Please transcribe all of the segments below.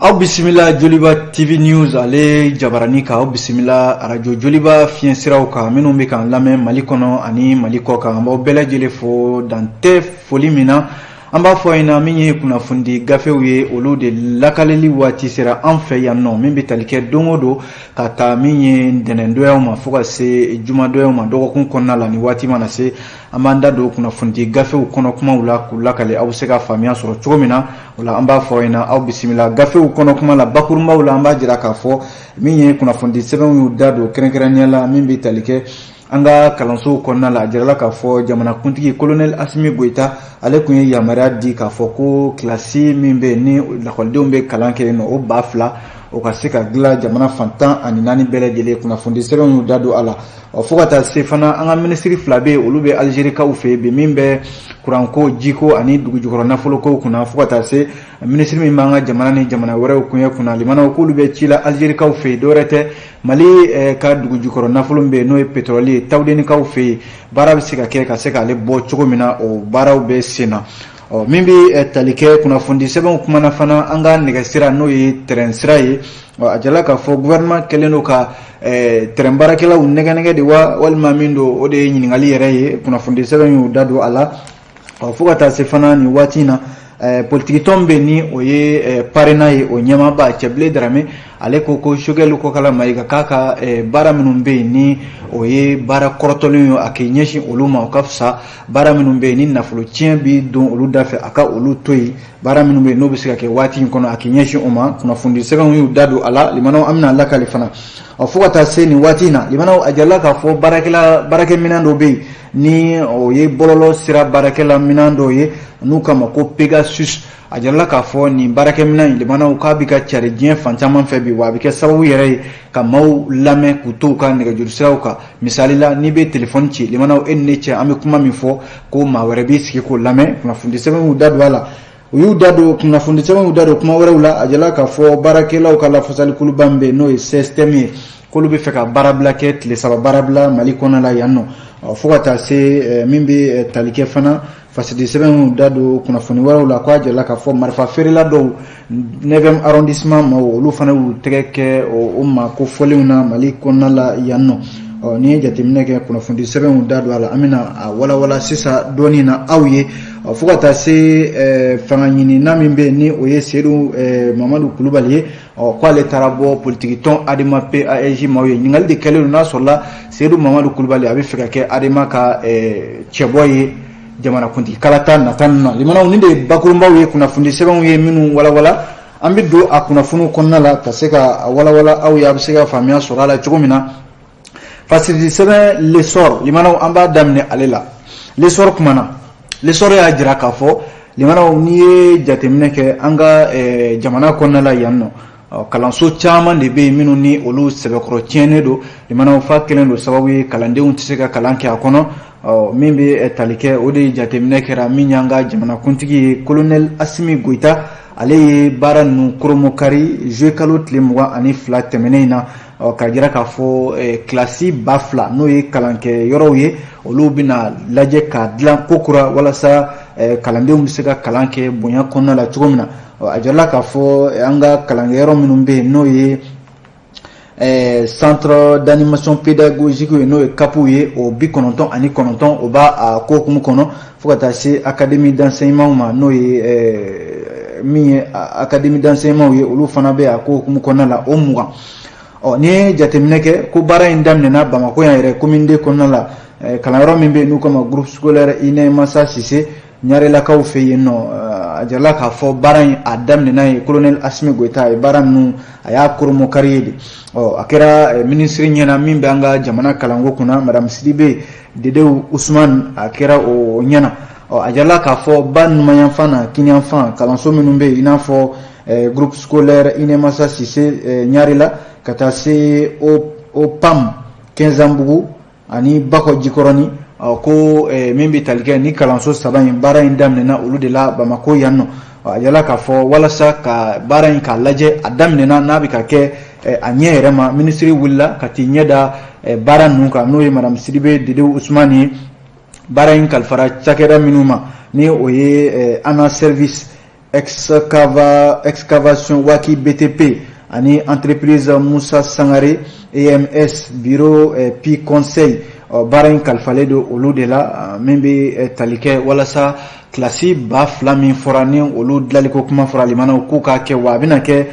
Aw bisimila Joliba TV News ale jabarani kan, aw bisimila arajo Joliba fiɲɛsiraw kan. Minnu bɛ k'an lamɛn Mali kɔnɔ ani Mali kɔ kan, an b'aw bɛɛ lajɛlen fo dan tɛ foli min na. An b'a fɔ ɲɛna, min ye kunnafonidi gafew ye, olu de lakaleli waati sera an fɛ yan nɔ, min bɛ tali kɛ don o don ka taa min ye ntɛnɛndonyaw ma fo ka se jumadonyaw ma dɔgɔkun kɔnɔna la. Ni waati mana se, an b'an da don kunnafonidi gafew kɔnɔ kumaw la k'u lakale, aw bɛ se ka faamuya sɔrɔ cogo min na. O la, an b'a fɔ ɲɛna, aw bisimila gafew kɔnɔ kuma la. Bakurunbaw la, an b'a jira k'a fɔ min ye kunnafonidi sɛbɛnw y'u da don kɛrɛnkɛrɛnnenya la min bɛ tali kɛ an ka kalansow kɔnɔna la. A jirala k'a fɔ jamanakuntigi Colonel Asimi Goyita, ale tun ye yamaruya di k'a fɔ ko kilasi min bɛ yen ni lakɔlidenw bɛ kalan kɛ yen nɔ, o 2000, o ka se ka dilan jamana fan 14 bɛɛ lajɛlen. Kunnafonidi sɛbɛnw y'u da don a la. Ɔ, fo ka taa se fana, an ka minisiri fila bɛ yen, olu bɛ Alizerikaw fɛ yen bi, min bɛ kuranko, jiko ani dugujukɔrɔ nafolokow kunna, fo ka taa se minisiri min b'an ka jamana ni jamana wɛrɛw koɲɛ kunna. Limanaw, k'olu bɛ ci la Alizerikaw fɛ yen, dɔwɛrɛ tɛ, Mali ka dugujukɔrɔ nafolo min bɛ yen, n'o ye pétrole ye, Tawudenikaw fɛ yen, baara bɛ se ka kɛ ka se k'ale bɔ cogo min na, o baaraw bɛ sen na. Ɔ, min bɛ tali kɛ kunnafonidi sɛbɛnw kumana fana, an ka nɛgɛsira, n'o ye tɛrɛn sira ye, a jirala k'a fɔ gouvernement kɛlen don ka tɛrɛn baarakɛlaw nɛgɛ nɛgɛ de wa, walima min don, o de ye ɲininkali yɛrɛ ye. Kunnafonidi sɛbɛn y'u da don a la. Ɔ, fo ka taa se fana nin waati in na, politikitɔn bɛ ni o ye PARENA ye, o ɲɛmaaba Cɛbilen Darame, ale ko ko Choguel Kokala Mayiga k'a ka baara minnu bɛ yen, ni o ye baara kɔrɔtɔlen ye, a k'i ɲɛsin olu ma, o ka fisa. Baara minnu bɛ yen ni nafolo tiɲɛ bɛ don olu da fɛ, a ka olu to yen. Baara minnu bɛ yen n'o bɛ se ka kɛ waati in kɔnɔ, a k'i ɲɛsin o ma. Kunnafonidi sɛbɛnw y'u da don a la. Limanaw, an bɛna lakali fana. Ɔ, fo ka taa se nin waati in na, limanaw, a jirala k'a fɔ baarakɛla baarakɛminɛn dɔ bɛ yen, ni o ye bɔlɔlɔ sira baarakɛla minɛn dɔw ye, n'u k'a ma ko Pegasus. A jirala k'a fɔ nin baarakɛminɛn in, limanaw, k'a bɛ ka cari diɲɛ fan caman fɛ bi, wa a bɛ kɛ sababu yɛrɛ ye ka maaw lamɛn k'u to u ka nɛgɛjuru siraw kan. Misali la, n'i bɛ telefɔni ci, limanaw, e ni ne cɛ, an bɛ kuma min fɔ, ko maa wɛrɛ b'i sigi k'o lamɛn. Kunnafoni sɛbɛnw y'u da don a la. U y'u da don, kunnafoni sɛbɛnw y'u da don kuma wɛrɛw la. A jirala k'a fɔ baarakɛlaw ka lafasalikuluba min bɛ yen, n'o ye CSTM ye, k'olu bɛ fɛ ka baarabila kɛ, tile 3 baarabila Mali kɔnɔ la yan nɔ. Fo ka taa se min bɛ tali kɛ fana, fasidi sɛbɛnw da don kunnafoni wɛrɛw la, k'a jirala k'a fɔ marifa feerela dɔw 9e arrondissement maaw, olu fana y'u tɛgɛ kɛ o ma ko fɔlenw na Mali kɔnɔna la yan nɔ. Ɔ, n'i ye jateminɛ kɛ, kunnafoni sɛbɛnw da don a la, an bɛna a walawala sisan dɔɔnin na aw ye. Fo ka taa se fanga ɲinina min bɛ yen, ni o ye Seyidu Mamadu Kulubali ye, ɔ, k'ale taara bɔ politiki tɔn ADEMA PASJ maaw ye. Ɲininkali de kɛlen don n'a sɔrɔla Seyidu Mamadu Kulubali, a bɛ fɛ ka kɛ ADEMA ka cɛbɔ ye jamanakuntigi kalata nata ninnu na. Limanaw, nin de ye bakurunbaw ye kunnafoni sɛbɛnw ye minnu walawala. An bɛ don a kunnafoniw kɔnɔna la ka se ka walawala aw ye, a bɛ se ka faamuya sɔrɔ a la cogo min na. Fasidi sɛbɛn L'Essor, limanaw, an b'a daminɛ ale la. L'Essor kumana, L'Essor y'a jira k'a fɔ, limanaw, n'i ye jateminɛ kɛ an ka jamana kɔnɔna la yan nɔ, kalanso caman de bɛ yen minnu ni olu sɛbɛkɔrɔ tiɲɛnen don. Limanaw, fa kɛlen don sababu ye kalandenw tɛ se ka kalan kɛ a kɔnɔ. Min bɛ tali kɛ, o de ye jateminɛ kɛra min y'an ka jamanakuntigi ye, Colonel Asimi Goyita, ale ye baara ninnu koromokari juillet kalo tile 22 tɛmɛnen in na, k'a jira k'a fɔ kilasi 2000, n'o ye kalankɛ yɔrɔw ye, olu bɛna lajɛ k'a dilan ko kura walasa kalandenw bɛ se ka kalan kɛ bonya kɔnɔna la cogo min na. A jirala k'a fɔ an ka kalankɛyɔrɔ minnu bɛ yen, n'o ye centre d'animation pédagogique ye, n'o ye CAP ye, o 99, o b'a a ko hukumu kɔnɔ, fo ka taa se académie d'enseignement ma, n'o ye min ye académie d'enseignement ye, olu fana bɛ a ko hukumu kɔnɔna la, o 20. Ɔ, n'i ye jateminɛ kɛ ko baara in daminɛna Bamakɔ yan yɛrɛ, commune 2 kɔnɔna la, kalanyɔrɔ min bɛ yen n'u k'a ma groupe scolaire Inɛ Masa Sise, Ɲarelakaw fɛ yen nɔ. A jirala k'a fɔ baara in a daminɛna ye, Colonel Asimi Goyita a ye baara ninnu, a y'a koromokari ye de. Ɔ, a kɛra minisiri ɲɛna min bɛ an ka jamana kalanko kunna, madame Sidibe Dedew Usman, a kɛra o ɲɛna. Ɔ, a jirala k'a fɔ ba numanyanfan na kiniyanfan kalanso minnu bɛ yen, i n'a fɔ groupe scolaire Inɛ Masa Sise Ɲarela, ka taa se o PAM Kɛnzanbugu ani Bakɔ Jikɔrɔni, ko min bɛ tali kɛ ni kalanso saba in, baara in daminɛna olu de la Bamakɔ yan nɔ. A yala k'a fɔ walasa ka baara in k'a lajɛ, a daminɛna n'a bɛ ka kɛ a ɲɛ yɛrɛ ma, minisiri wulila ka t'i ɲɛ da baara ninnu kan, n'o ye madame Sidibe Dedew Usumani ye. Baara in kalifara cakɛda minnu ma, ni o ye Ana Service Excavation Waki BTP ani entreprise Musa Sangare EMS Bureau Pi Conseil. Baara in kalifalen don olu de la, min bɛ tali kɛ walasa kilasi 2000 min fɔra ni olu dilaliko kuma fɔra, limanaw k'u k'a kɛ. Wa a bɛna kɛ,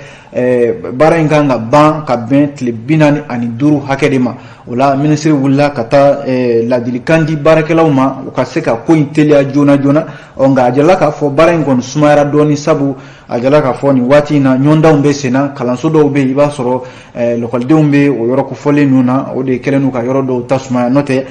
baara in kan ka ban ka bɛn tile 45 hakɛ de ma. O la, minisiri wulila ka taa ladilikan di baarakɛlaw ma, u ka se ka ko in teliya joona joona. Ɔ nka a jirala k'a fɔ baara in kɔni sumayara dɔɔni, sabu a jirala k'a fɔ nin waati in na, ɲɔgɔndanw bɛ sen na. Kalanso dɔw bɛ yen, i b'a sɔrɔ lɔkɔlidenw bɛ o yɔrɔ kofɔlen ninnu na. O de kɛlen don ka yɔrɔ dɔw ta sumaya. N'o tɛ,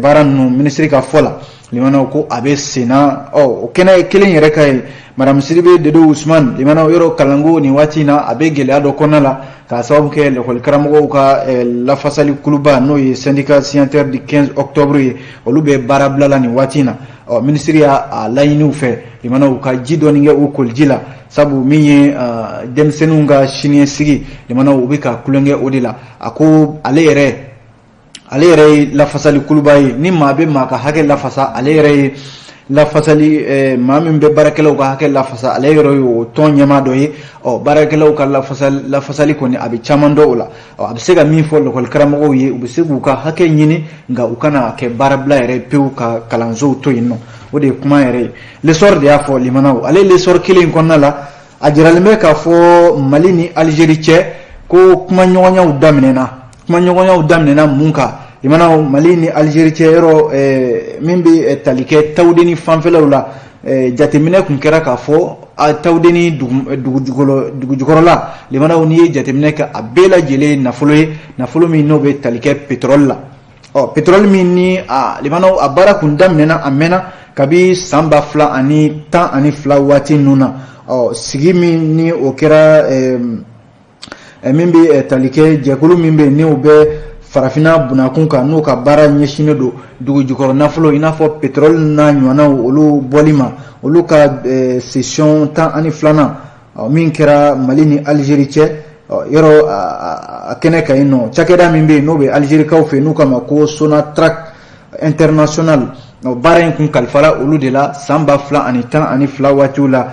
baara ninnu, minisiri ka fɔ la, limanaw, ko a bɛ sen na. Ɔ o kɛnɛ kelen yɛrɛ ka ye madame Sidibe Dedo Usman. Limanaw, yɔrɔ kalanko nin waati in na, a bɛ gɛlɛya dɔ kɔnɔna la, k'a sababu kɛ lɛkɔli karamɔgɔw ka lafasali kuluba, n'o ye syndicat signataire du 15 octobre ye, olu bɛ baara bila la nin waati in na. Ɔ minisiri y'a laɲini u fɛ, limanaw, ka ji dɔɔni kɛ u koliji la, sabu min ye denmisɛnninw ka siniɲɛsigi, limanaw, u bɛ ka tulonkɛ o de la. A ko ale yɛrɛ ye lafasali kuluba ye. Ni maa bɛ maa ka hakɛ lafasa, ale yɛrɛ ye lafasali maa min bɛ baarakɛlaw ka hakɛ lafasa, ale yɛrɛ ye o tɔn ɲɛmaa dɔ ye. Ɔ baarakɛlaw ka lafasali kɔni, a bɛ caman dɔn o la. Ɔ a bɛ se ka min fɔ lɔkɔli karamɔgɔw ye, u bɛ se k'u ka hakɛ ɲini, nka u kana kɛ baarabila yɛrɛ pewu ka kalansow to yen nɔ. O de ye kuma yɛrɛ ye. L'Essor de y'a fɔ, limanaw. Ale L'Essor kelen in kɔnɔna la, a jiralen bɛ k'a fɔ Mali ni Alizeri cɛ ko kumaɲɔgɔnyaw daminɛna. Kumaɲɔgɔnyaw daminɛna mun kan, limanaw? Mali ni Alizeri cɛ, yɔrɔ min bɛ tali kɛ Tawudeni fanfɛlaw la, jateminɛ kun kɛra k'a fɔ Tawudeni dugu jukɔrɔla, limanaw, n'i ye jateminɛ kɛ, a bɛɛ lajɛlen nafolo ye, nafolo min n'o bɛ tali kɛ pétrole la. Ɔ pétrole min ni a, limanaw, a baara kun daminɛna, a mɛnna kabi san 2012 waati ninnu na. Ɔ sigi min ni o kɛra, min bɛ tali kɛ jɛkulu min bɛ yen ni o bɛ farafinna bunakun kan, n'o ka baara ɲɛsinnen don dugu jukɔrɔ nafolo, i n'a fɔ pétrole n'a ɲɔgɔnnaw, olu bɔli ma, olu ka session 12nan min kɛra Mali ni Alizeri cɛ, yɔrɔ a kɛnɛ kan yen nɔ, cakɛda min bɛ yen n'o bɛ Alizerikaw fɛ yen, n'u k'a ma ko Sonatrach International, baara in kun kalifara olu de la san 2012 waatiw la,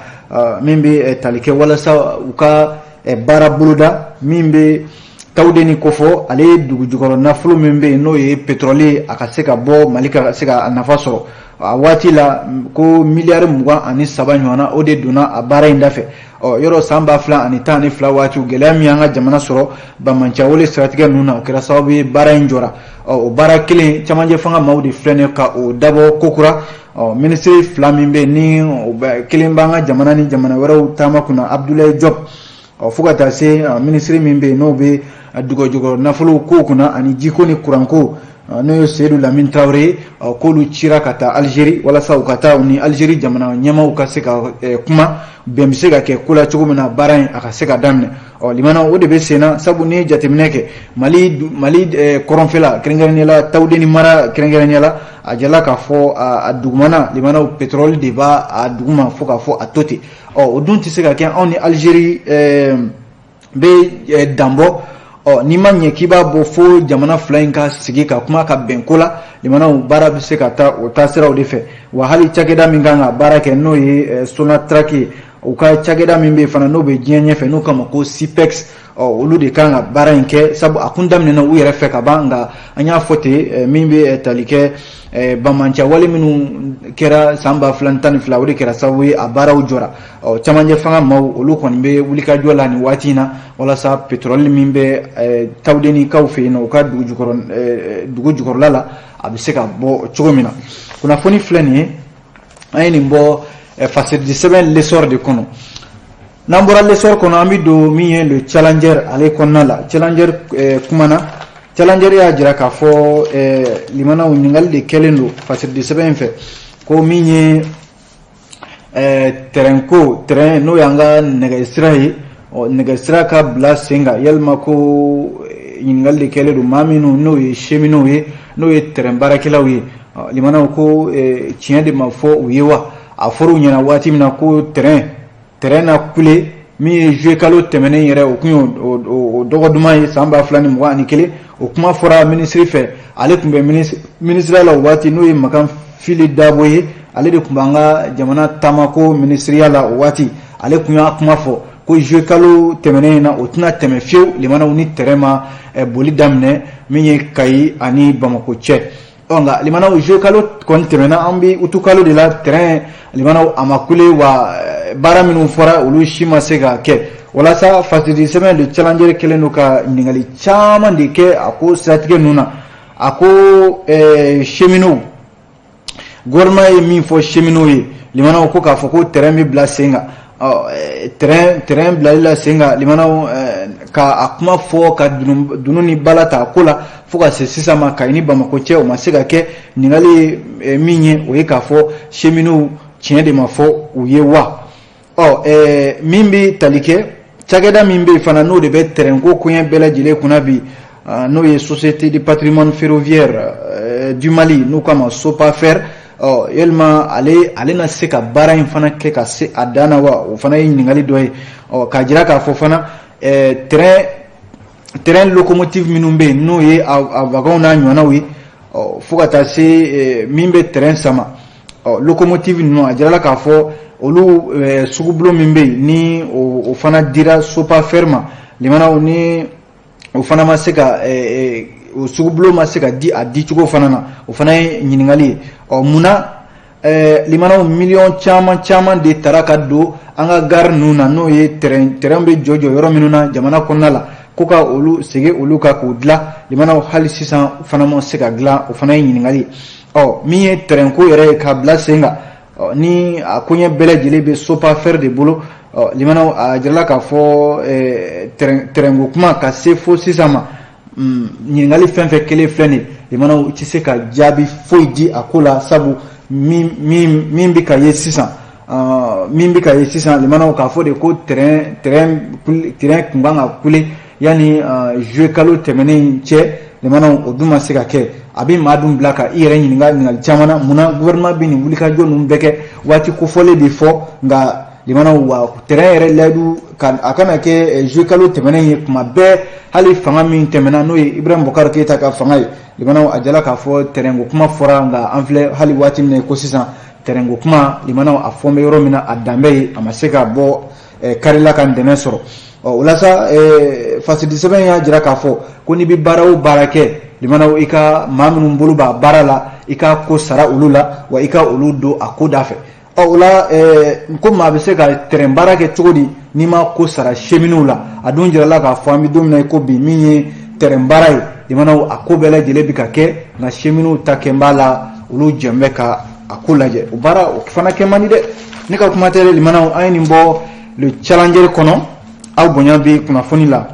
min bɛ tali kɛ walasa u ka baara boloda min bɛ Tawudeni kofɔ, ale ye dugu jukɔrɔ nafolo min bɛ yen n'o ye pétrole ye, a ka se ka bɔ, Mali ka se ka nafa sɔrɔ. A waati la ko miliyari 23 ɲɔgɔnna, o de donna a baara in dafɛ. Ɔ yɔrɔ san 2012 waatiw, gɛlɛya min y'an ka jamana sɔrɔ banbaanciya siratigɛ ninnu na, o kɛra sababu ye baara in jɔra. Ɔ o baara kelen, camancɛ fanga maaw de filɛ nin ye ka o dabɔ kokura. Ɔ minisiri fila min bɛ yen, ni o kelen b'an ka jamana ni jamana wɛrɛw taama kunna, Abdoulaye Diop, ɔ fo ka taa se minisiri min bɛ yen n'o bɛ dugujukɔrɔ nafolo kow kunna ani jiko ni kuranko, n'o ye Seydou Lamine Traoré ye, k'olu cira ka taa Alizeri walasa u ka taa u ni Alizeri jamana ɲɛmaaw ka se ka kuma, bɛn bɛ se ka kɛ ko la cogo min na, baara in a ka se ka daminɛ. Ɔ limana, o de bɛ sen na, sabu n'i ye jateminɛ kɛ Mali kɔrɔnfɛla, kɛrɛnkɛrɛnnenya la Tawudeni mara, kɛrɛnkɛrɛnnenya la, a jala k'a fɔ a dugumana, limanaw, pétrole de b'a a duguma fo k'a fɔ a to ten. Ɔ o dun tɛ se ka kɛ, anw ni Alizeri bɛ danbɔ. Ɔ n'i ma ɲɛ k'i b'a bɔ fo jamana fila in ka sigi ka kuma ka bɛn ko la, limanaw, baara bɛ se ka taa o taasiraw de fɛ. Wa hali cakɛda min kan ka baara kɛ, n'o ye Sonatrach ye, u ka cakɛda min bɛ yen fana n'o bɛ diɲɛ ɲɛfɛ, n'o kama ko SIPEX, ɔ olu de kan ka baara in kɛ, sabu a kun daminɛna u yɛrɛ fɛ ka ban. Nka an y'a fɔ ten, min bɛ tali kɛ banbaanciya wale minnu kɛra san 2012, o de kɛra sababu ye a baaraw jɔra. Ɔ camancɛ fanga maaw, olu kɔni bɛ wulikajɔ la nin waati in na walasa pétrole min bɛ Tawudenikaw fɛ yen nɔ, u ka dugu jukɔrɔla la, a bɛ se ka bɔ cogo min na. Kunnafoni filɛ nin ye, an ye nin bɔ fasiridi sɛbɛn L'Essor de kɔnɔ. N'an bɔra L'Essor kɔnɔ, an bɛ don min ye Le Challenger ale kɔnɔna la. Challenger kumana, Challenger y'a jira k'a fɔ, limanaw, ɲininkali de kɛlen don fasiridi sɛbɛn in fɛ ko min ye train ko, train n'o y'an ka nɛgɛsira ye, ɔ nɛgɛsira ka bila sen kan, yalima ko ɲininkali de kɛlen don maa minnu n'o ye cheminots ye, n'o ye train baarakɛlaw ye, limanaw, ko tiɲɛ de ma fɔ u ye wa? A fɔra u ɲɛna waati min na ko train na kule min ye juillet kalo tɛmɛnen yɛrɛ, o kun ye o dɔgɔ duman ye san 2021. O kuma fɔra minisiri fɛ, ale tun bɛ minisiriya la o waati, n'o ye Makan Fili Dabo ye. Ale de tun b'an ka jamana taamako minisiriya la o waati. Ale tun y'a kuma fɔ ko juillet kalo tɛmɛnen in na, o tɛna tɛmɛ fiyewu limanaw ni tɛrɛn ma boli daminɛ min ye Kayi ani Bamakɔ cɛ. Ɔ nka limanaw, juillet kalo kɔni tɛmɛna, an bɛ août kalo de la, tɛrɛn limanaw a ma kule wa baara minnu fɔra, olu si ma se ka kɛ. Walasa fasidi sɛbɛn Le Challenger kɛlen don ka ɲininkali caman de kɛ a ko siratigɛ ninnu na. A ko cheminots, gouvernement ye min fɔ cheminots ye limanaw, ko k'a fɔ ko tɛrɛn bɛ bila sen kan, tɛrɛn bilali la sen kan limanaw, ka a kuma fɔ ka dunun ni bala ta a ko la fo ka se sisan ma, Kayi ni Bamakɔ cɛ, o ma se ka kɛ. Ɲininkali ye min ye, o ye k'a fɔ cheminots, tiɲɛ de ma fɔ u ye wa? Ɔ min bɛ tali kɛ cakɛda min bɛ yen fana, n'o de bɛ tɛrɛnko koɲɛ bɛɛ lajɛlen kunna bi, n'o ye Société de patrimoine ferroviaire du Mali, n'u k'a ma SOPAFER, ɔ yalima ale na se ka baara in fana kɛ ka se a dan na wa? O fana ye ɲininkali dɔ ye. Ɔ k'a jira k'a fɔ fana train locomotive minnu bɛ yen, n'o ye a wagon n'a ɲɔgɔnnaw ye, ɔ fo ka taa se min bɛ train sama, ɔ locomotive ninnu, a jirala k'a fɔ olu sugubulon min bɛ yen, ni o fana dira SOPAFER ma limanaw, ni o fana ma se ka, o sugubulon ma se ka di a dicogo fana na, o fana ye ɲininkali ye. Ɔ munna limanaw, miliyɔn caman caman de tara ka don an ka gare ninnu na, n'o ye tɛrɛn bɛ jɔ jɔ yɔrɔ minnu na jamana kɔnɔna la, ko ka olu segin olu kan k'o dilan limanaw, hali sisan fana ma se ka dilan, o fana ye ɲininkali ye. Ɔ min ye tɛrɛnko yɛrɛ ye k'a bila sen kan, ni a koɲɛ bɛɛ lajɛlen bɛ SOPAFER de bolo, ɔ limanaw, a jirala k'a fɔ tɛrɛnko kuma ka se fo sisan ma, ɲininkali fɛn fɛn kelen filɛ nin ye limanaw, i tɛ se ka jaabi foyi di a ko la, sabu min bɛ ka ye sisan, min bɛ ka ye sisan limanaw, k'a fɔ de ko tɛrɛn kun kan ka kule yanni juillet kalo tɛmɛnen cɛ limanaw, o dun ma se ka kɛ. A bɛ maa dun bila ka i yɛrɛ ɲininka ɲininkali caman na: munna gouvernement bɛ nin wulikajɔ ninnu bɛɛ kɛ, waati kofɔlen bɛ fɔ, nka limanaw, wa tɛrɛn yɛrɛ layidu a kana kɛ juillet kalo tɛmɛnen ye kuma bɛɛ, hali fanga min tɛmɛna, n'o ye Ibrahim Boubacar Keïta ka fanga ye limanaw, a jala k'a fɔ tɛrɛnko kuma fɔra, nka an filɛ hali waati min na ko sisan, tɛrɛnko kuma limanaw, a fɔ bɛ yɔrɔ min na, a danbɛ ye, a ma se ka bɔ karila ka dɛmɛ sɔrɔ. Ɔ o la sa, fasidi sɛbɛn y'a jira k'a fɔ ko n'i bɛ baara o baara kɛ limanaw, i ka maa minnu bolo b'a baara la, i ka ko sara olu la, wa i ka olu don a ko da fɛ. Ɔ o la, ko maa bɛ se ka tɛrɛn baara kɛ cogo di n'i ma ko sara cheminots la? A dun jirala k'a fɔ an bɛ don min na i ko bi, min ye tɛrɛn baara ye limanaw, a ko bɛɛ lajɛlen bɛ ka kɛ, nka cheminots ta kɛ b'a la, olu jɛn bɛ ka a ko lajɛ, o baara o fana kɛ man di dɛ. Ne ka kuma tɛ dɛ limanaw, an ye nin bɔ Le Challenger kɔnɔ, aw bonya bɛ kunnafoni la.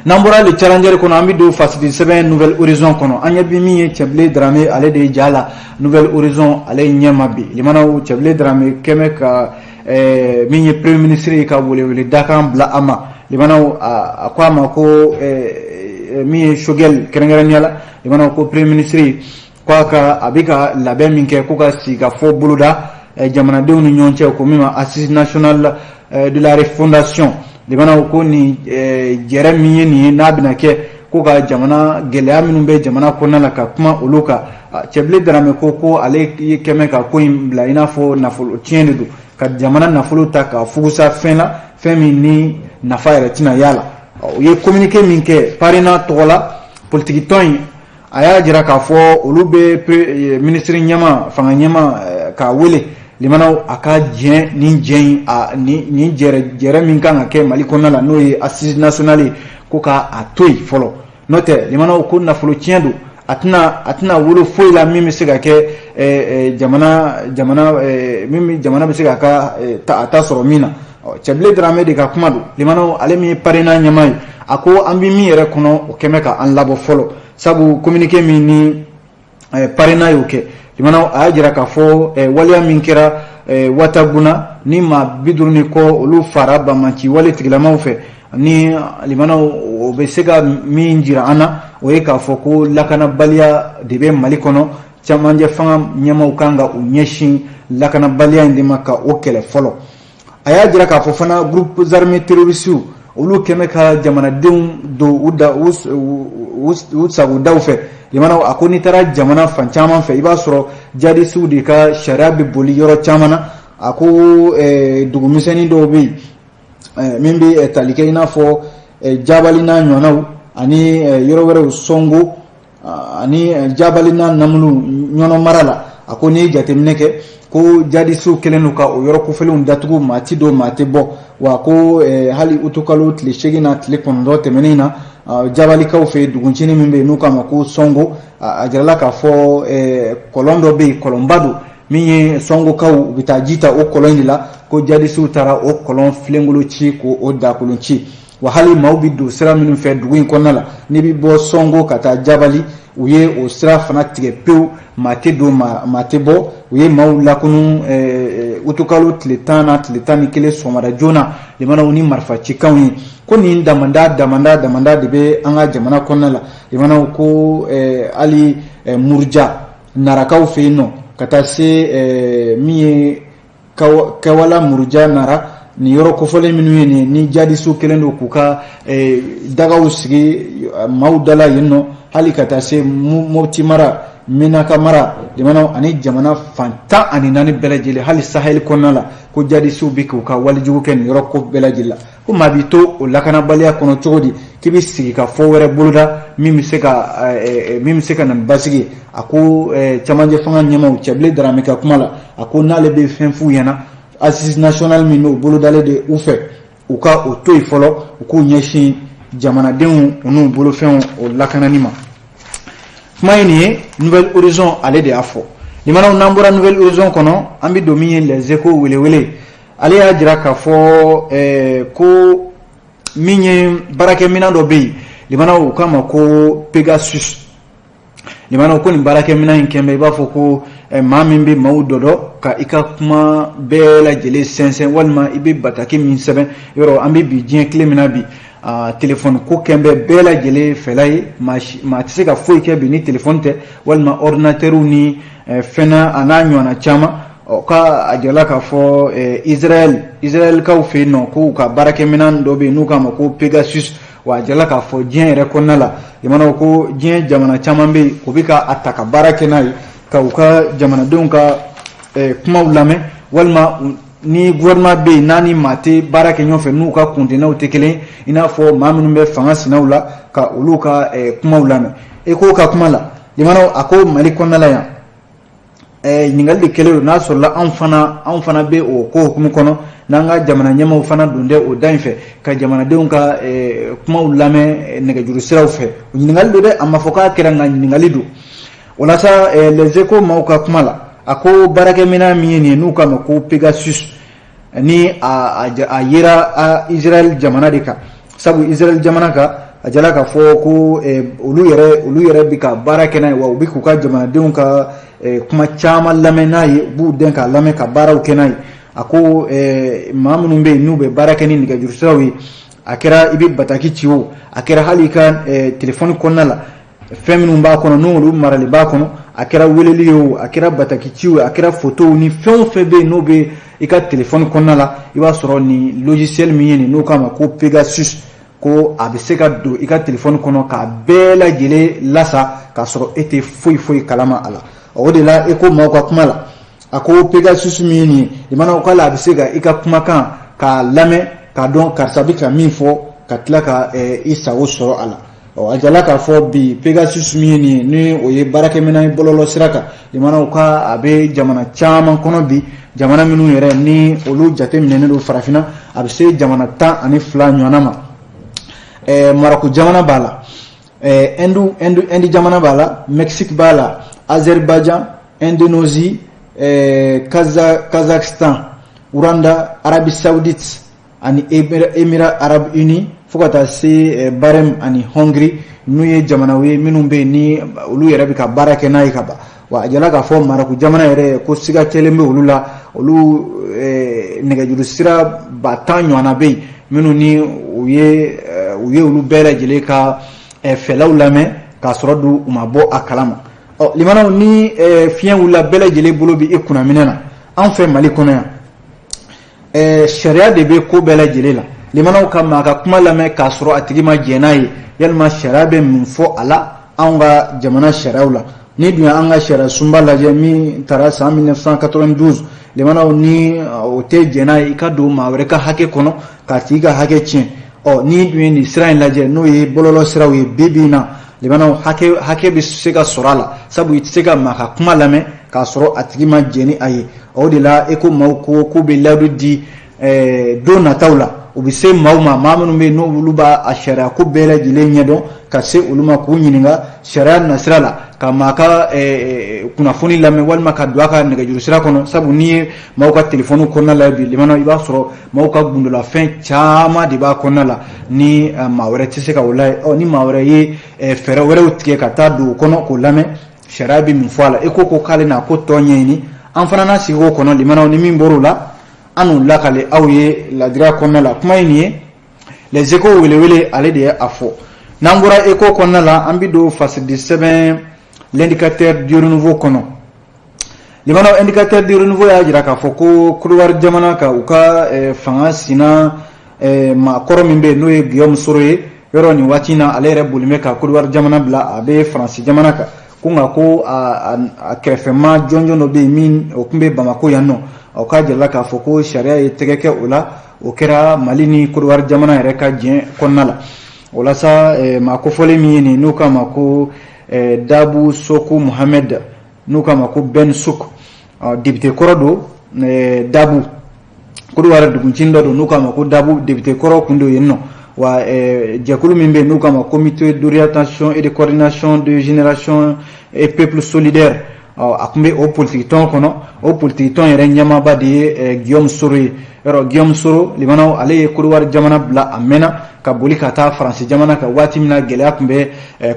N'an bɔra Le Challenger kɔnɔ, an bɛ don fasidi sɛbɛn Nouvel Horizon kɔnɔ. An ɲɛ bɛ min ye, Cɛbilen Darame, ale de ye ja la Nouvel Horizon ale ɲɛma bi limanaw. Cɛbilen Darame kɛmɛ ka min ye premier ministre ye ka welewele dakan bila a ma limanaw. A ko a ma ko min ye Choguel kɛrɛnkɛrɛnnenya la limanaw, ko premier ministre ko a ka a bɛ ka labɛn min kɛ ko ka sigi ka fɔ boloda jamanadenw ni ɲɔgɔn cɛ, ko min ma Assise nationale de la refondation limanaw, ko nin jɛrɛ min ye nin ye, n'a bɛna kɛ ko ka jamana gɛlɛya minnu bɛ jamana kɔnɔna la, ka kuma olu kan. Cɛbilen Darame ko ale ye kɛmɛ ka ko in bila i n'a fɔ nafolo tiɲɛ de don, ka jamana nafolo ta ka fugusa fɛn la, fɛn min ni nafa yɛrɛ tɛna y'a la. U ye communiqué min kɛ PARENA tɔgɔ la, politiki tɔn in, a y'a jira k'a fɔ olu bɛ minisiri ɲɛma, fanga ɲɛma k'a wele limanaw, a ka jɛn ni jɛn in, a ni jɛrɛ min kan ka kɛ Mali kɔnɔna la, n'o ye assise nationale ye, ko ka a to yen fɔlɔ. N'o tɛ limanaw, ko nafolo tiɲɛ don, a tɛna wolo foyi la min bɛ se ka kɛ jamana min jamana bɛ se ka ka a ta sɔrɔ min na. Cɛbilen Darame de ka kuma don limanaw, ale min ye PARENA ɲɛmaa ye, a ko an bɛ min yɛrɛ kɔnɔ, o kɛmɛ ka an labɔ fɔlɔ, sabu communiqué min ni PARENA y'o kɛ limanaw, a y'a jira k'a fɔ waleya min kɛra Wataguna, ni maa 50 ni kɔ olu fara banbanci wale tigilamaw fɛ, ni limanaw, o bɛ se ka min jira an na, o ye k'a fɔ ko lakanabaliya de bɛ Mali kɔnɔ. Camancɛ fanga ɲɛmaw kan ka u ɲɛsin lakanabaliya in de ma ka o kɛlɛ fɔlɔ. A y'a jira k'a fɔ fana groupes armés terroristes, olu kɛmɛ ka jamanadenw don u da u sagodaw fɛ limanaw. A ko n'i taara jamana fan caman fɛ, i b'a sɔrɔ jadisiw de ka sariya bɛ boli yɔrɔ caman na. A ko dugumisɛnnin dɔw bɛ yen min bɛ tali kɛ i n'a fɔ Jabali n'a ɲɔgɔnnaw ani yɔrɔ wɛrɛw, Sɔngo ani Jabali n'a lamini Ɲɔnɔ mara la. A ko n'i ye jateminɛ kɛ ko jadisiw kɛlen don ka o yɔrɔ kofɔlenw datugu, maa ti don, maa tɛ bɔ. Wa ko hali utukalo tile 8 na tile 9 tɛmɛnen na, Jabalikaw fɛ yen, duguncinin min bɛ yen n'u k'a ma ko Sɔngo, a jirala k'a fɔ kɔlɔn dɔ bɛ yen, kɔlɔnba don min ye Sɔngokaw u bɛ taa ji ta o kɔlɔn in de la, ko jadisiw taara o kɔlɔn filenkolon ci k'o dakolon ci. Wa hali maaw bɛ don sira minnu fɛ dugu in kɔnɔna la, n'i bɛ bɔ Sɔngo ka taa Jabali, u ye o sira fana tigɛ pewu, maa tɛ don, maa tɛ bɔ. U ye maaw lakunu utukalo tile 10 na tile 11 sɔgɔmada joona, limanaw, ni marifa cikanw ye. Ko nin damanda damanda damanda de bɛ an ka jamana kɔnɔna la, limanaw. Ko hali Muruja Narakaw fɛ yen nɔ, ka taa se min ye Kawala, Muruja, Nara, nin yɔrɔ kofɔlen minnu ye nin ni jadisiw kɛlen don k'u ka dagaw sigi maaw da la yen nɔ, hali ka taa se Mopti mara, Menaka mara, limanaw, ani jamana fan 14 bɛɛ lajɛlen, hali Sahel kɔnɔna la, ko jadisiw bɛ k'u ka walejugu kɛ nin yɔrɔ ko bɛɛ lajɛlen la. Ko maa b'i to o lakanabaliya kɔnɔ cogo di k'i bɛ sigi ka fɔ wɛrɛ boloda min bɛ se ka na ni basigi ye? A ko cɛmancɛ fanga ɲɛmaaw, Cɛbilen Darame ka kuma la, a ko n'ale bɛ fɛn f'u ɲɛna, assise nationale min n'o bolodalen de u fɛ, u ka o to yen fɔlɔ, u k'u ɲɛsin jamanadenw n'u bolofɛnw o lakanani ma. Kuma ye nin ye, Nouvel Horizon ale de y'a fɔ. Limanaw, n'an bɔra Nouvel Horizon kɔnɔ, an bɛ don min ye Les Échos welewele, ale y'a jira k'a fɔ ko min ye baarakɛminɛn dɔ bɛ yen, limanaw, u k'a ma ko Pegasus. Limanaw, ko nin baarakɛminɛn in kɛn bɛ i b'a fɔ ko maa min bɛ maaw dɔdɔ ka i ka kuma bɛɛ lajɛlen sɛnsɛn, walima i bɛ bataki min sɛbɛn yɔrɔ. An bɛ bi diɲɛ tile min na bi, telefɔni ko kɛn bɛ bɛɛ lajɛlen fɛla ye. Maa tɛ se ka foyi kɛ bi ni telefɔni tɛ, walima ordinateur ni fɛn na a n'a ɲɔgɔnna caman. Ɔ, ka a jirala k'a fɔ Israël, Israɛlkaw fɛ yen nɔ, k'u ka baarakɛminɛn dɔ bɛ yen n'u k'a ma ko Pegasus. Wa a jirala k'a fɔ diɲɛ yɛrɛ kɔnɔna la, limanaw, ko diɲɛ jamana caman bɛ yen, o bɛ ka a ta ka baara kɛ n'a ye, ka u ka jamanadenw ka kumaw lamɛn, walima ni gouvernement bɛ yen n'a ni maa tɛ baara kɛ ɲɔgɔn fɛ, n'u ka kuntennaw tɛ kelen, i n'a fɔ maa minnu bɛ fanga sinaw la, ka olu ka kumaw lamɛn. E ko ka kuma la, limanaw, a ko Mali kɔnɔna la yan, ɲininkali de kɛlen don n'a sɔrɔla anw fana bɛ o ko hukumu kɔnɔ, n'an ka jamana ɲɛmaaw fana don tɛ o da in fɛ ka jamanadenw ka kumaw lamɛn nɛgɛjuru siraw fɛ. O ɲininkali don dɛ, a ma fɔ k'a kɛra, nka ɲininkali don. O la sa, Les Échos maaw ka kuma la, a ko baarakɛminɛn min ye nin ye n'u k'a ma ko Pegasus, ni a yera Israël jamana de kan, sabu Israël jamana kan, a jala k'a fɔ ko olu yɛrɛ bɛ ka baara kɛ n'a ye, wa u bɛ k'u ka jamanadenw ka kuma caman lamɛn n'a ye, u b'u dɛn k'a lamɛn ka baaraw kɛ n'a ye. A ko maa minnu bɛ yen n'u bɛ baara kɛ ni nɛgɛjuru siraw ye, a kɛra i bɛ bataki ci o, a kɛra hali i ka telefɔni kɔnɔna la fɛn minnu b'a kɔnɔ, n'olu marali b'a kɔnɔ, a kɛra weleli ye o, a kɛra bataki ci o, a kɛra fotow ni fɛn o fɛn bɛ yen n'o bɛ i ka telefɔni kɔnɔna la, i b'a sɔrɔ nin logiciel min ye nin n'o k'a ma ko Pegasus, ko a bɛ se ka don i ka telefɔni kɔnɔ k'a bɛɛ lajɛlen lasa k'a sɔrɔ e tɛ foyi foyi kalama a la. O de la, e ko maaw ka kuma la, a ko Pegasus min ye nin ye, i mana k'a la, a bɛ se ka i ka kumakan k'a lamɛn k'a dɔn karisa bɛ ka min fɔ, ka tila ka i sago sɔrɔ a la. Ɔ, a jala k'a fɔ bi, Pegasus min ye nin ye, ni o ye baarakɛminɛn ye bɔlɔlɔ sira kan, limanaw, ka a bɛ jamana caman kɔnɔ bi, jamana minnu yɛrɛ ni olu jateminɛnen don farafinna, a bɛ se jamana 12 ɲɔgɔnna ma. Marɔku jamana b'a la, Inde jamana b'a la, Mexique b'a la, Azerbaïdjan, Indonésie, Kazakhstan, Rwanda, Arabie Saoudite ani Émirats Arabes Unis, fo ka taa se Bahreïn ani Hongrie, n'u ye jamanaw ye minnu bɛ yen ni olu yɛrɛ bɛ ka baara kɛ n'a ye ka ban. Wa a jala k'a fɔ Marɔku jamana yɛrɛ, ko siga kɛlen bɛ olu la, olu nɛgɛjuru sira 10 000 ɲɔgɔnna bɛ yen minnu ni u ye olu bɛɛ lajɛlen ka fɛlaw lamɛn k'a sɔrɔ dun u ma bɔ a kalama. Ɔ, limanaw, ni fiɲɛ wulila, bɛɛ lajɛlen bolo bɛ i kunnaminɛ na. Anw fɛ Mali kɔnɔ yan, sariya de bɛ ko bɛɛ lajɛlen la. Limanaw, ka maa ka kuma lamɛn k'a sɔrɔ a tigi ma jɛn n'a ye, yalima sariya bɛ mun fɔ a la anw ka jamana sariyaw la? Ni dun y'an ka sariya sunba lajɛ min taara san 1992, limanaw ni o tɛ jɛn n'a ye i ka don maa wɛrɛ ka hakɛ kɔnɔ k'a tigi ka hakɛ tiɲɛ. Ɔ n'i dun ye nin sira in lajɛ, n'o ye bɔlɔlɔ siraw ye, bi bi in na, limanaw, hakɛ bɛ se ka sɔrɔ a la, sabu i tɛ se ka maa ka kuma lamɛn k'a sɔrɔ a tigi ma jɛn ni a ye. O de la ECHO maaw ko k'u bɛ layidu di don nataw la, u bɛ se maaw ma, maa minnu bɛ yen n'olu b'a a sariya ko bɛɛ lajɛlen ɲɛdɔn, ka se olu ma k'u ɲininka sariya nasira la, ka maa ka kunnafoni lamɛn walima ka don a ka nɛgɛjuru sira kɔnɔ. Sabu n'i ye maaw ka telefɔni kɔnɔna la bi, limanaw, i b'a sɔrɔ maaw ka gundolafɛn caman de b'a kɔnɔna la ni maa wɛrɛ tɛ se ka o lajɛ. Ɔ ni maa wɛrɛ ye fɛɛrɛ wɛrɛw tigɛ ka taa don o kɔnɔ k'o lamɛn, sariya bɛ min fɔ a la, ECHO ko k'ale n'a ko tɔ ɲɛɲini. An fana n'a sigi o kɔnɔ, limanaw, ni min bɔr'o la, an n'o lakale aw ye ladira kɔnɔna la. Kuma in nin ye Les Échos welewele, ale de ye a fɔ. N'an bɔra Écho kɔnɔna la, an bɛ don fasidi sɛbɛn L'Indicateur du Renouveau kɔnɔ. Limanaw, Indicateur du Renouveau y'a jira k'a fɔ ko Kodowari jamana ka u ka fanga sina maakɔrɔ min bɛ yen, n'o ye Guillaume Soro ye, yɔrɔ nin waati in na, ale yɛrɛ boli bɛ ka Kodowari jamana bila, a bɛ Faransi jamana kan. Ko nka ko a kɛrɛfɛma jɔnjɔn dɔ bɛ yen min o tun bɛ Bamakɔ yan nɔ, o k'a jirala k'a fɔ ko sariya ye tɛgɛ kɛ o la. O kɛra Mali ni Kodowari jamana yɛrɛ ka jɛn kɔnɔna la. O la sa, maa kofɔlen min ye nin, n'u k'a ma ko Dabu Soko Mohamed, n'u k'a ma ko Ben Suk, député kɔrɔ don Dabu, Kodowari duguncinin dɔ don n'u k'a ma ko Dabu, député kɔrɔ kun don yen nɔ. Wa jɛkulu min bɛ yen n'u k'a ma Comité d'orientation et de coordination de génération et peuple solidaire, a tun bɛ o politiki tɔn kɔnɔ. O politiki tɔn yɛrɛ ɲɛmaaba de ye Guillaume Soro ye. Yɔrɔ Guillaume Soro, limanaw, ale ye Kodowari jamana bila a mɛnna ka boli ka taa Faransi jamana kan, waati min na gɛlɛya tun bɛ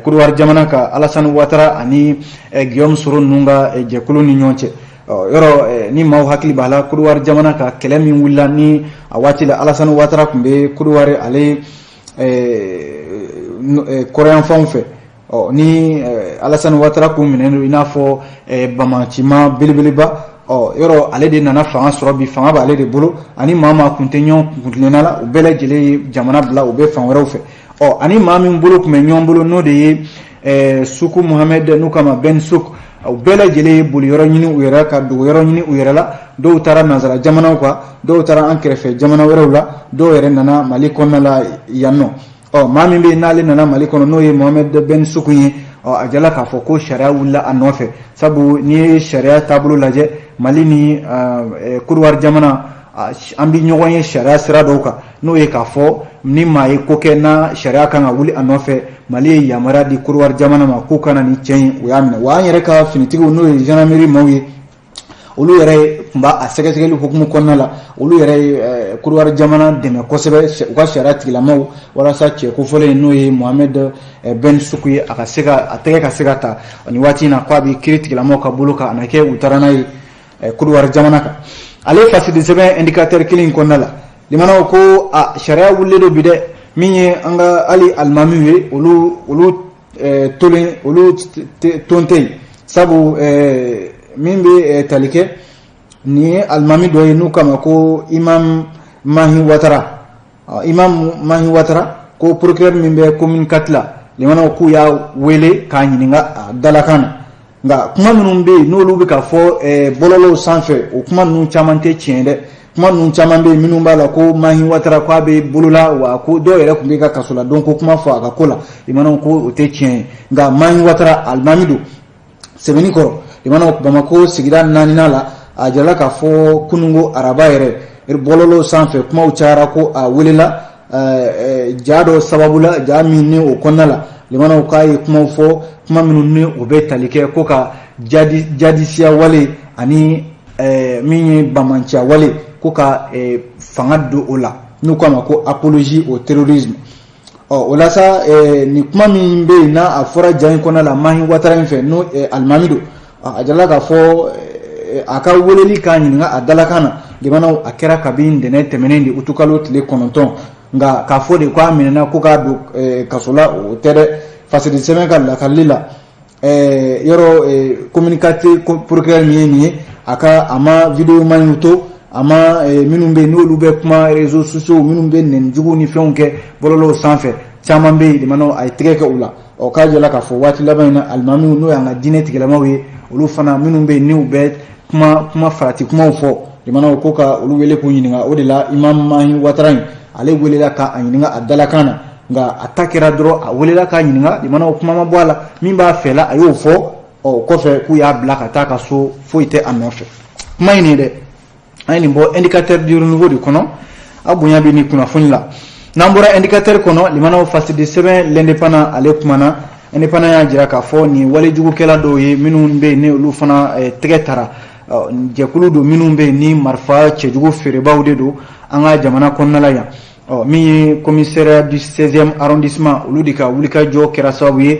Kodowari jamana kan, Alassane Ouattara ani Guillaume Soro ninnu ka jɛkulu ni ɲɔgɔn cɛ. Yɔrɔ ni maaw hakili b'a la, Kodowari jamana ka kɛlɛ min wulila ni a waati la Alassane Ouattara tun bɛ Kodowari ale kɔrɔyanfanw fɛ, ɔ ni Alassane Ouattara kun minɛnen don i n'a fɔ bamancima belebeleba, ɔ yɔrɔ ale de nana fanga sɔrɔ. Bi fanga b'ale de bolo, ani maa maa kun tɛ ɲɔgɔn kuntilenna la, u bɛɛ lajɛlen ye jamana bila, u bɛ fan wɛrɛw fɛ. Ɔ ani maa min bolo tun bɛ ɲɔgɔn bolo, n'o de ye Suku Mohamed, n'u k'a ma Ben Suk, u bɛɛ lajɛlen ye boli yɔrɔ ɲini u yɛrɛ ka dogo yɔrɔ ɲini u yɛrɛ la. Dɔw taara nansara jamanaw kan, dɔw taara an kɛrɛfɛ jamana wɛrɛw la, dɔw yɛrɛ nana Mali kɔnɔna la yan nɔ. Ɔ maa min bɛ yen n'ale nana Mali kɔnɔ, n'o ye Mohamed Ben Suku ye, ɔ a jala k'a fɔ ko sariya wulila a nɔfɛ. Sabu n'i ye sariya taabolo lajɛ, Mali ni Kodowari jamana, an bɛ ɲɔgɔn ye sariya sira dɔw kan, n'o ye k'a fɔ ni maa ye ko kɛ n'a sariya kan ka wuli a nɔfɛ, Mali ye yamaruya di Kodowari jamana ma k'u ka na ni cɛ in, u y'a minɛ. Wa an yɛrɛ ka finitigiw, n'o ye gendarmerie maaw ye, olu yɛrɛ tun b'a sɛgɛsɛgɛli hukumu kɔnɔna la. Olu yɛrɛ ye Kodowari jamana dɛmɛ kosɛbɛ, u ka sariya tigilamaw, walasa cɛ kofɔlen n'o ye Mohamed Ben Suku ye, a ka se ka a tɛgɛ ka se ka ta nin waati in na, k'a bɛ kiiri tigilamaw ka bolo kan, a na kɛ u taara n'a ye Kodowari jamana kan. Ale fasidi sɛbɛn Indicateur kelen in kɔnɔna la, limanaw, ko a sariya wulilen don bi dɛ. Min ye an ka hali alimamiw ye, olu tolen, olu ton tɛ yen. Sabu min bɛ tali kɛ nin ye alimami dɔ ye n'u k'a ma ko Imam Mahi Watara. Imam Mahi Watara ko procureur min bɛ commune 4 la, limanaw, k'u y'a wele k'a ɲininka a dalakan na. Nka kuma minnu bɛ yen n'olu bɛ ka fɔ bɔlɔlɔw sanfɛ, o kuma ninnu caman tɛ tiɲɛ dɛ. Kuma ninnu caman bɛ yen minnu b'a la ko Mahi Watara k'a bɛ bolola, wa ko dɔw yɛrɛ tun bɛ ka kasola don ko kuma fɔ a ka ko la, limanaw, ko o tɛ tiɲɛ ye. Nka Mahi Watara alimami don Sɛbɛnnikɔrɔ, limanaw, Bamakɔ sigida naaninan la. A jirala k'a fɔ kununko araba yɛrɛ, bɔlɔlɔw sanfɛ kumaw cayara ko a welela ja dɔ sababu la, ja min ni o kɔnɔna la, limanaw, k'a ye kumaw fɔ, kuma minnu ni o bɛ tali kɛ ko ka jadisiya wale ani min ye bamanciya wale, ko ka fanga don o la, n'u k'a ma ko apologie au terrorisme. Ɔ o la sa, nin kuma min bɛ yen n'a a fɔra ja in kɔnɔna la Mahi Watara in fɛ, n'o alimami don, a jirala k'a fɔ a ka weleli k'a ɲininka a dalakan na, limanaw, a kɛra kabi ntɛnɛn tɛmɛnen de, utukalo tile 9. Nka k'a fɔ de k'a minɛna ko k'a don kaso la, o tɛ dɛ. Fasidi sɛbɛn ka lakalili la, yɔrɔ commune 4 procureur min ye nin ye, a ka a ma vidéo man to A ma minnu bɛ yen n'olu bɛ kuma réseaux sociaux, minnu bɛ nɛnijugu ni fɛnw kɛ bɔlɔlɔw sanfɛ, caman bɛ yen, limanaw, a ye tɛgɛ kɛ u la. Ɔ, k'a jira k'a fɔ waati laban in na, alimamiw, n'o y'an ka diinɛ tigilamaw ye, olu fana minnu bɛ yen n'u bɛ kuma farati kumaw fɔ, limanaw, ko ka olu wele k'u ɲininka. O de la Imam Mahi Watara in, ale welela k'a ɲininka a dalakan na, nka a ta kɛra dɔrɔn a welela k'a ɲininka, limanaw, kuma ma bɔ a la. Min b'a fɛ la, a y'o fɔ. Ɔ, kɔfɛ k'u y'a bila ka taa ka so, foyi tɛ a nɔfɛ. Kuma in nin dɛ, an ye nin bɔ Indicateur du Renouveau de kɔnɔ. A bonya bɛ nin kunnafoni la. N'an bɔra Indicateur kɔnɔ, limanaw, fasidi sɛbɛn L'Indépendant, ale kumana. Indépendant y'a jira k'a fɔ nin walejugukɛla dɔw ye minnu bɛ yen ni olu fana tɛgɛ tara. Jɛkulu don minnu bɛ yen ni marifa cɛjugu feerebaw de don an ka jamana kɔnɔna la yan. Ɔ, min ye commissariat du 16e arrondissement, olu de ka wulikajɔ kɛra sababu ye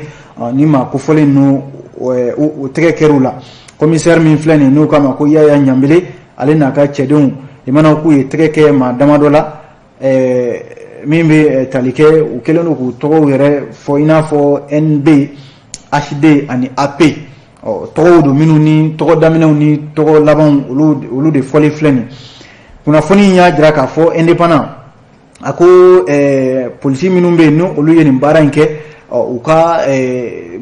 ni maa kofɔlen ninnu, o tɛgɛ kɛr'u la. Commissaire min filɛ nin, n'u k'a ma ko Yaya Ɲanbele, ale n'a ka cɛdenw, limanaw, k'u ye tɛgɛ kɛ maa damadɔ la min bɛ tali kɛ, u kɛlen don k'u tɔgɔw yɛrɛ fɔ, i n'a fɔ NB, HD ani AP. Ɔ, tɔgɔw don minnu ni tɔgɔ daminɛw ni tɔgɔ labanw, olu de fɔli filɛ nin. Kunnafoni y'a jira k'a fɔ, Indépendant a ko polisi minnu bɛ yen, n'olu ye nin baara in kɛ, u ka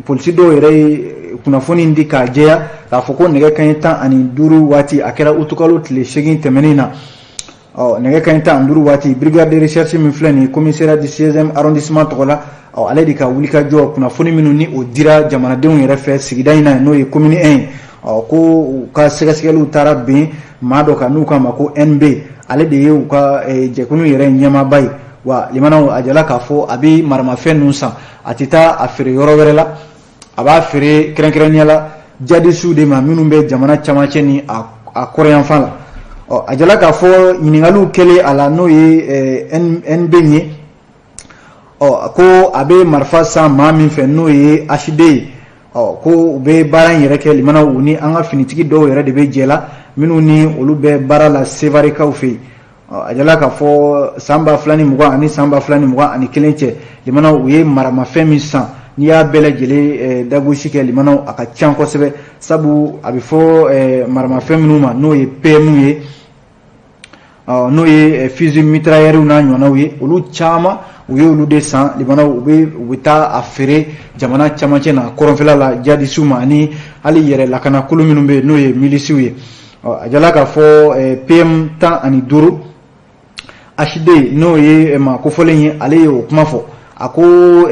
polisi dɔw yɛrɛ ye kunnafoni di k'a jɛya k'a fɔ ko nɛgɛ kanɲɛ 15 waati, a kɛra utukalo tile 8 tɛmɛnen na. Ɔ, nɛgɛ kanɲɛ 15 waati, brigade de recherche min filɛ nin ye commissariat du 16e arrondissement tɔgɔ la, ɔ, ale de ka wulikajɔ, kunnafoni minnu ni o dira jamanadenw yɛrɛ fɛ sigida in na, n'o ye commune 1 ye, ɔ, ko u ka sɛgɛsɛgɛliw taara bɛn maa dɔ kan n'u k'a ma ko NB. Ale de ye u ka jɛkulu yɛrɛ ɲɛmaaba ye. Wa limanaw, a jala k'a fɔ a bɛ maramafɛn ninnu san, a tɛ taa a feere yɔrɔ wɛrɛ la, a b'a feere kɛrɛnkɛrɛnnenya la jadisiw de ma minnu bɛ jamana camancɛ ni a kɔrɔyanfan la. Ɔ, a jala k'a fɔ ɲininkaliw kɛlen a la, n'o ye NB ye, ɔ, ko a bɛ marifa san maa min fɛ, n'o ye HD ye, ɔ, ko u bɛ baara in yɛrɛ kɛ, limanaw, u ni an ka finitigi dɔw yɛrɛ de bɛ jɛ la, minnu ni olu bɛ baara la Sevarekaw fɛ yen. A jala k'a fɔ san 2020 ani san 2021 cɛ, limanaw, u ye maramafɛn min san, n'i y'a bɛɛ lajɛlen dagosi kɛ, limanaw, a ka ca kosɛbɛ, sabu a bɛ fɔ maramafɛn minnu ma, n'o ye PM ye, n'o ye fusil mitrailleur n'a ɲɔgɔnnaw ye, olu caman, u ye olu de san, limanaw. U bɛ taa a feere jamana camancɛ n'a kɔrɔnfɛla la jadisiw ma, ani hali yɛrɛ lakanakulu minnu bɛ yen, n'o ye milisiw ye. A jala k'a fɔ PM 15, HD, n'o ye maa kofɔlen ye, ale ye o kuma fɔ. A ko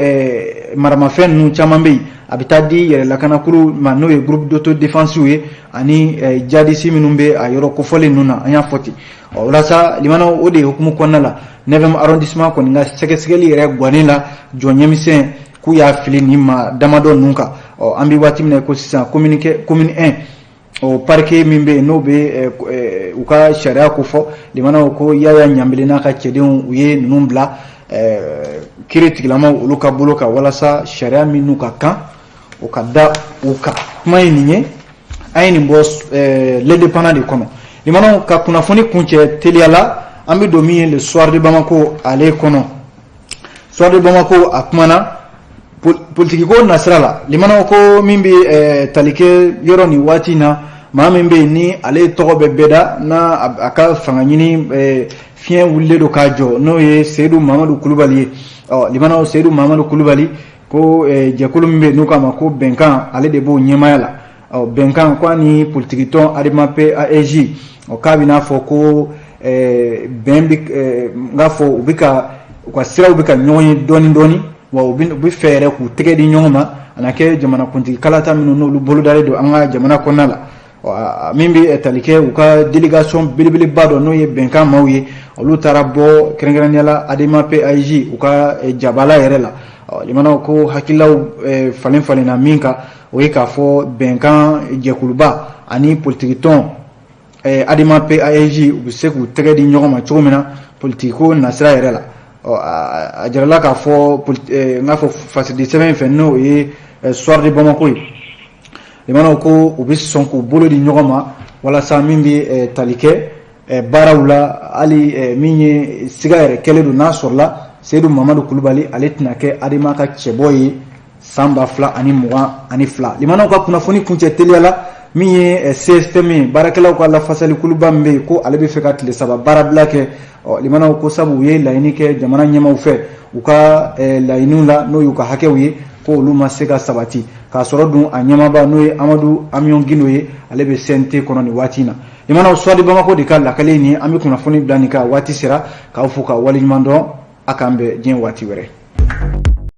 maramafɛn ninnu caman bɛ yen, a bɛ taa di yɛrɛ lakanakulu ma, n'o ye groupe d'autodéfense ye, ani jadisi minnu bɛ a yɔrɔ kofɔlen ninnu na, an y'a fɔ ten. Ɔ, walasa limanaw, o de hukumu kɔnɔna la, 9e arrondissement kɔni ka sɛgɛsɛgɛli yɛrɛ gannen la, jɔn ɲɛmisɛn k'u y'a fili nin maa damadɔ ninnu kan. Ɔ, an bɛ waati min na ko sisan, commune 1, o parquet min bɛ yen, n'o bɛ u ka sariya ko fɔ, limanaw, ko Yaya Ɲanbele n'a ka cɛdenw, u ye ninnu bila kiiri tigilamaw olu ka bolo kan, walasa sariya min n'u ka kan, o ka da u kan. Kuma ye nin ye, an ye nin bɔ L'Indépendant de kɔnɔ. Limanaw, ka kunnafoni kuncɛ teliya la, an bɛ don min ye Le Soir de Bamako ale kɔnɔ. Soir de Bamako, a kumana politiki ko nasira la. Limanaw, ko min bɛ tali kɛ yɔrɔ nin waati in na, maa min bɛ yen ni ale tɔgɔ bɛ bɛɛ da n'a a ka fanga ɲini fiɲɛ wulilen don k'a jɔ, n'o ye Seyidu Mamadu Kulubali ye. Ɔ, limanaw, Seyidu Mamadu Kulubali ko jɛkulu min bɛ yen n'u k'a ma ko Bɛnkan, ale de b'o ɲɛmaaya la. Ɔ, Bɛnkan ko ani politikitɔn ADEMA PASJ, ɔ, k'a bɛ n'a fɔ ko bɛn bɛ, n k'a fɔ u bɛ ka u ka siraw bɛ ka ɲɔgɔn ye dɔɔni dɔɔni. Wa u bɛ fɛ yɛrɛ k'u tɛgɛ di ɲɔgɔn ma, a na kɛ jamanakuntigi kalata minnu n'olu bolodalen don an ka jamana kɔnɔna la. Min bɛ tali kɛ u ka délégation belebeleba dɔ, n'o ye Bɛnkan maaw ye, olu taara bɔ kɛrɛnkɛrɛnnenya la ADEMA PASJ u ka jabala yɛrɛ la. Limanaw, ko hakililaw falen falenna min kan, o ye k'a fɔ Bɛnkan jɛkuluba ani politikitɔn ADEMA PASJ, u bɛ se k'u tɛgɛ di ɲɔgɔn ma cogo min na politiki ko nasira yɛrɛ la. A jirala k'a fɔ, n k'a fɔ fasidi sɛbɛn fɛ, n'o ye Soir de Bamako ye, limanaw, ko u bɛ sɔn k'u bolo di ɲɔgɔn ma, walasa min bɛ tali kɛ baaraw la, hali min ye siga yɛrɛ kɛlen don, n'a sɔrɔla Seyidu Mamadu Kulubali ale tɛna kɛ ADEMA ka cɛbɔ ye. San 2022, limanaw ka kunnafoni kuncɛ teliya la, min ye CSTM ye, baarakɛlaw ka lafasali kuluba min bɛ yen, ko ale bɛ fɛ ka tile 3 baarabila kɛ. Ɔ limanaw, ko sabu u ye laɲini kɛ jamana ɲɛmaaw fɛ, u ka laɲiniw la, n'o y'u ka hakɛw ye, ko olu ma se ka sabati, k'a sɔrɔ dun a ɲɛmaaba, n'o ye Amadu Amiɔn Gindo ye, ale bɛ CNT kɔnɔ nin waati in na. Limanaw, Soir de Bamako de ka lakale nin, an bɛ kunnafoni bila nin kan. Waati sera k'aw fo ka waleɲuman dɔn. A k'an bɛn diɲɛ waati wɛrɛ.